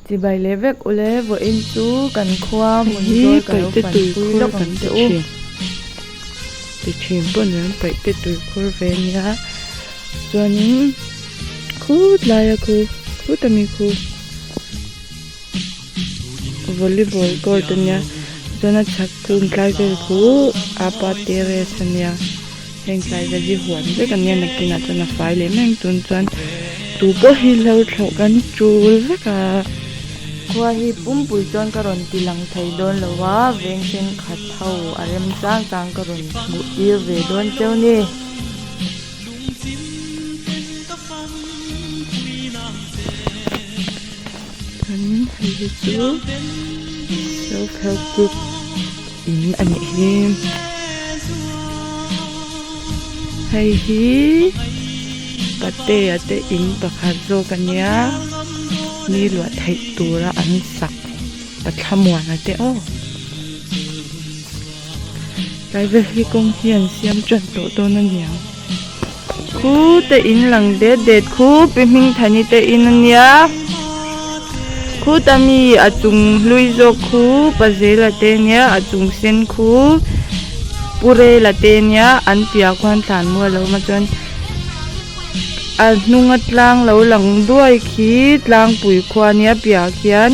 Chibai leh vek ule vawiin chu kan khua Hei hi hmun zawl ka lo paihte fan tui pui khur lawk kan ang ti che u. thin ti thin pawh ni an paihte tui khur ve ania chuanin khut laia khu khut ami khu volleyball court ania chuan a chhak khu tlai vel khu apa terrace ania heng tlai vel hi huan vek ania nakinah chuan a fai leh mai ang tun chuan tu pawh hi hlo thlawh kan tul vek a. Khua hi pumpui chuan ka rawn ti lang thei dawn lo a veng thenkhat ho a rem chang chang ka rawn hmuh tir ve dawn cheu ni. Chuanin hei hi chu self help group in a nih hi hei hi patea te in pakhat zawk a nia mi luah theih tura an sak pathlamuana te aw tlai vel hi kawng hi an siam tan tawh dawn a niang. Khu te in lang det det khu pi Hmingthani te in a nia khuta mi a chung hlui zawk khu Pazela te nia a chung sen khu Pu Rela te nia an piah khuan thlan mual a awm a chuan a hnunga tlang lo lang duai khi tlangpui khua nia piah khian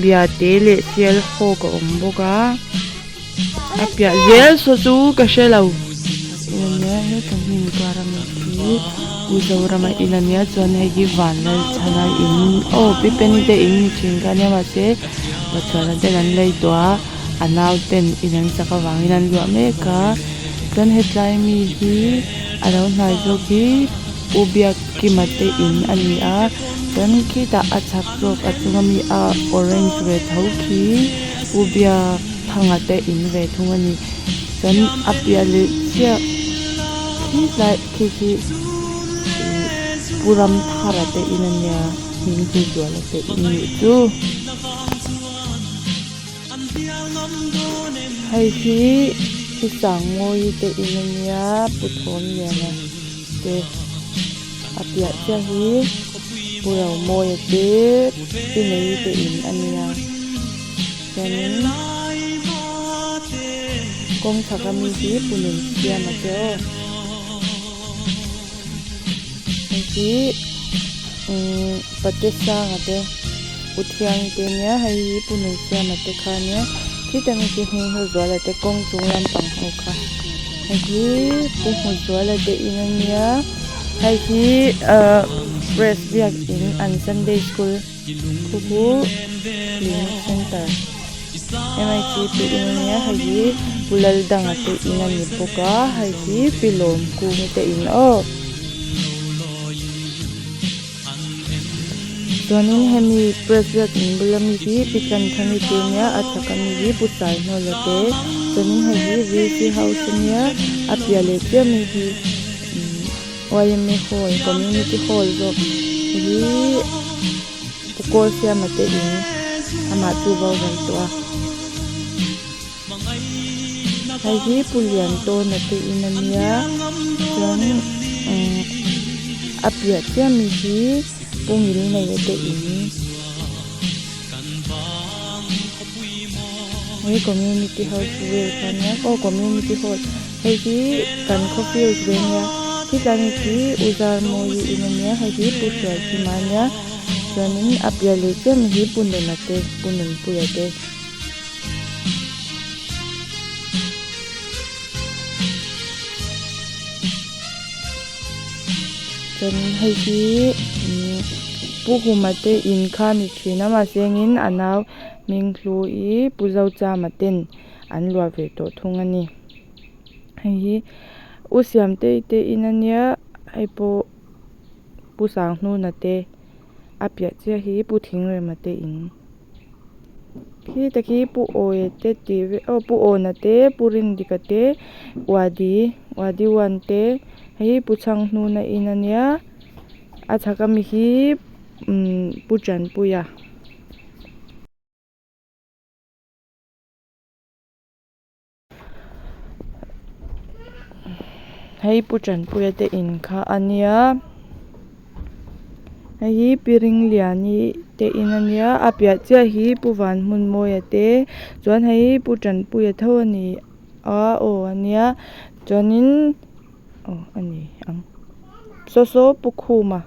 Biate leh Sialhawk a awm bawk a. A piah zel saw chu ka hre lo. In a nia heta hnim kar a mi khi U Zorama in a nia chuan hei hi Vanlalchhana in aw Pi Penny te in ni thin kha a nia mahse Pachuana ten an lei tawh a a nau ten in an sak avangin an luah mek a chuan hetlai mi hi a lo hnai zawk hi Pu Biakkima te in a ni a chuan khitah a chhak zawk a chunga mi a orange ve tho khi Pu Biak. Thanga te in ve thung a ni chuan a piah leh chiah khi tlai khi khi ihh pu Ramthara te in a nia hming chu Zuala te in nih chu hei hi pu Sangmawii te in a nia pu Thawmliana te a piah chiah hi pu Romawia te pi Neii te in a nia. Chuanin kawng chhak a mi hi pu nun siam a che aw hei hi umm pate sanga te u thiang te nia hei hi pu nun siam a te kha nia khita mi khi hming ho zual a te kawng chung lampang ho kha hei hi pu hmu zual a te in a nia hei hi ahh press biakin an sunday school. Khu khu clinic center mit te in ania hei hi pu Laldanga te in a ni bawk a hei hi pi Lawmkungi te in aw chuanin hemi press biakin bula mi hi pi Chanthangi te ania a chhak ami hi pu Saihnawla te chuanin hei hi vc house ania a piah leh chiah ami hi yma hall community hall zawk hi pu kawl siama te in amah chu boral tawh a hei hi pu lian tawna te in ania chuan umm a piah chiah mi hi pu ngilneia te in hei community house vel kha ania aw community hall. Hei hi kan khaw field ve ania khitla mi khi u Zarmawii in ania hei hi Pu Hruaikima ania chuanin a piah leh chiah mi hi Pu Nuna te Pu Nunpuia te. Chuanin hei hi umm Pu Huma te in kha ni thin a mahse engin a nau Hminghlui Pu Zochama ten an luah ve tawh thung a ni. Hei hi u Siamtei te in a nia hei pawh Pu Sanghnuna te a piah chiah hi Pu Thingrema te in khi te khi Pu Awia te tih ve aw Pu Awna te Pu Rindika te Uadi Uadi one te hei hi Pu Chhanghnuna in a nia a chhak ami hi umm Pu Tanpuia. Hei pu Tanpuia te in kha a nia Hei hi Pi Ringliani te in ania a piah chiah hi Pu Vanhmunmawia te chuan hei Pu Tanpuia tho ani a aw ania chuanin aw ani ang saw saw Pu Khuma.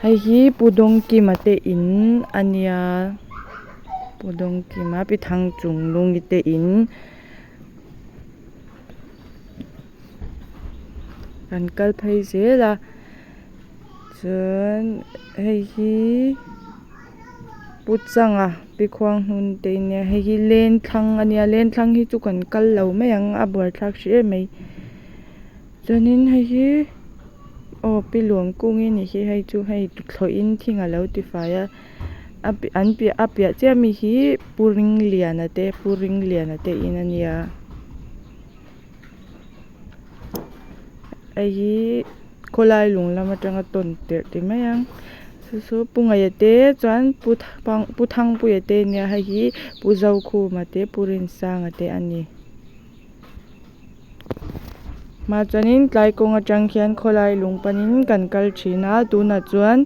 Hei hi Pu Dawngkima te in a nia Pu Dawngkima Pi Thangchungnungi te in kan kal phei zel a chuan hei hi Pu Changa Pi Khuanghnun te in nia hei hi Lenthlang a nia Lenthlang hi chu kan kal lo mai ang a buaithlak hrih em mai chuanin hei hi. Aw pi luam kung i nih hi hei chu hei tuthlawh in thing a lo ti fai a a piah an piah a piah chiah mi hi pu ringliana te pu ringliana te in a nia hei hi khawlai lung lam atanga tawn tirh ti mai ang chu chu pu ngaih te chuan pu pu thangpuia te nia hei hi pu zokhuma te pu rinsanga te a ni. Hma chuanin tlai kawng atang khian khawlai lung panin kan kal thin a tunah chuan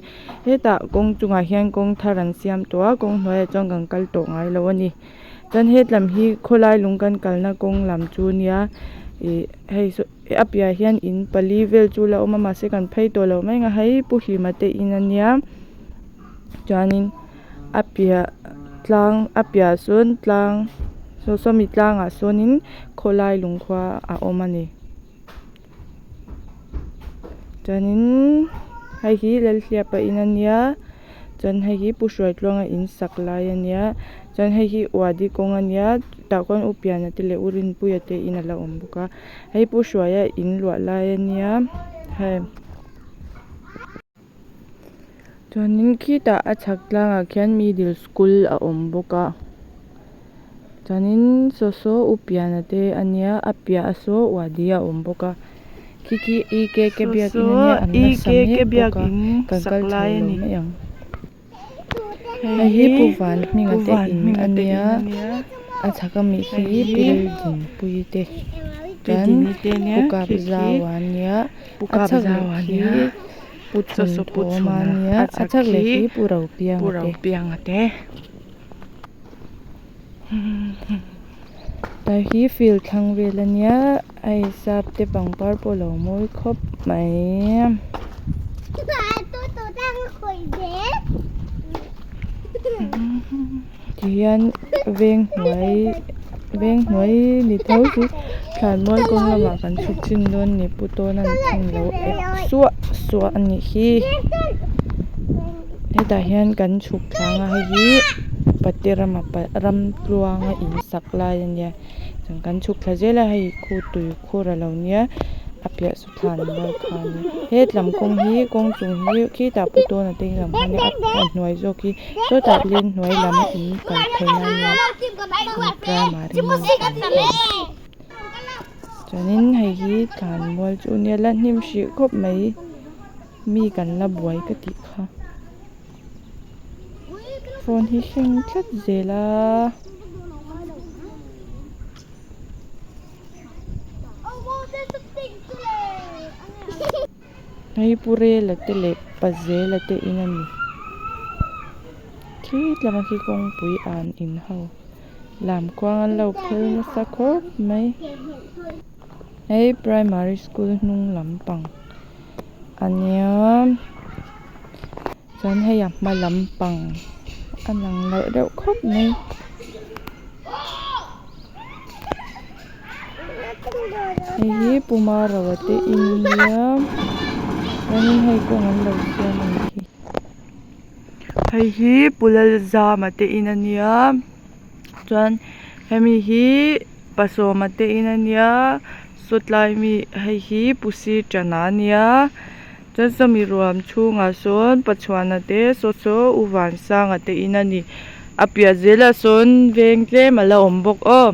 hetah kawng chungah hian kawng thar an siam tawh a kawng hnuaiah chuan kan kal tawh ngai lo a ni chuan hetlam hi khawlai lung kan kalna kawng lam chu nia ih hei saw a piahah hian in pali vel chu la awm a mahse kan phei tawh lo mai ang a hei pu hlima te in a nia chuanin a piah tlang a piahah sawn tlang saw sawmi tlangah sawnin khawlai lungkhua a awm a ni chuanin hei hi lalhliapa in a nia chuan hei hi pu hruaitluanga in sak lai a nia chuan hei hi uadi kawng a nia tah khuan u piana te leh u rinpuia te in a la awm bawk a hei pu hruaia in luah lai a nia hei. Chuanin khitah a chhak tlangah khian middle school a awm bawk a chuanin saw saw u piana te a nia a piah saw uadi a awm bawk a khi khi e k k biakin a nia an la sa mek bawk a kan kal chho lo mai ang hei hi pu van hminga te in a nia a chhak ami hi pi lalrinpuii te chuan pu kap zau a nia a chhak leh khi. Pu chhun thawm a nia a chhak leh hi Pu Ropianga te tlai hi field thlang vel a nia hei sap te pangpar pawh a lo mawi khawp mai. Tihian veng hnuai veng hnuai ni tho chu thlanmual kawng lamah kan chhuk chin dawn ni pu tawn an thing lo ep suah suah a nih hi hetah hian kan chhuk thlang a hei hi pate rama ram tluanga in sak lai a nia chuan kan chhuk thla zel a hei khu tui khur a lo nia a piah saw thlan mual kha a nia hetlam kawng hi kawng chung hi khitah pu tawna te lam kha ania a hnuai zawk hi. Sawtah leng hnuai lam in kal theihna a nia primary chuanin hei hi thlan mual chu nia la hnim hrih khawp mai mi kan la buai ka tih kha phone hi hring tlat zel a. Hei pu Rela te leh pa Zela te in a ni. Khi tlama khi kawngpui an in ho lam kuang an lo phel nasa khawp mai. Hei primary school hnung lampang a nia chuan hei a hma lampang a lang loh deuh khawp mai. Hei hi Pu Marawa te in nia chuanin hei kawng an lo siam a nih hi. Hei hi Pu Lalzama te in a nia chuan hemi hi Pasawma te in a nia sawtlai mi hei hi Pu Siṭana a nia chuan sawmi ruam chhungah sawn Pachhuana te saw saw U Vansanga te in a ni a piah zelah sawn veng tlem a la awm bawk aw.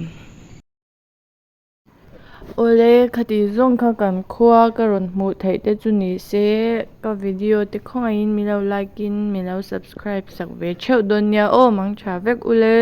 Awle khati zawng kha kan khua ka rawn hmuh theih te chu ni se ka video te khawngaihin min lo like in min lo subscribe sak ve theuh dawn nia aw mang tha vek ule.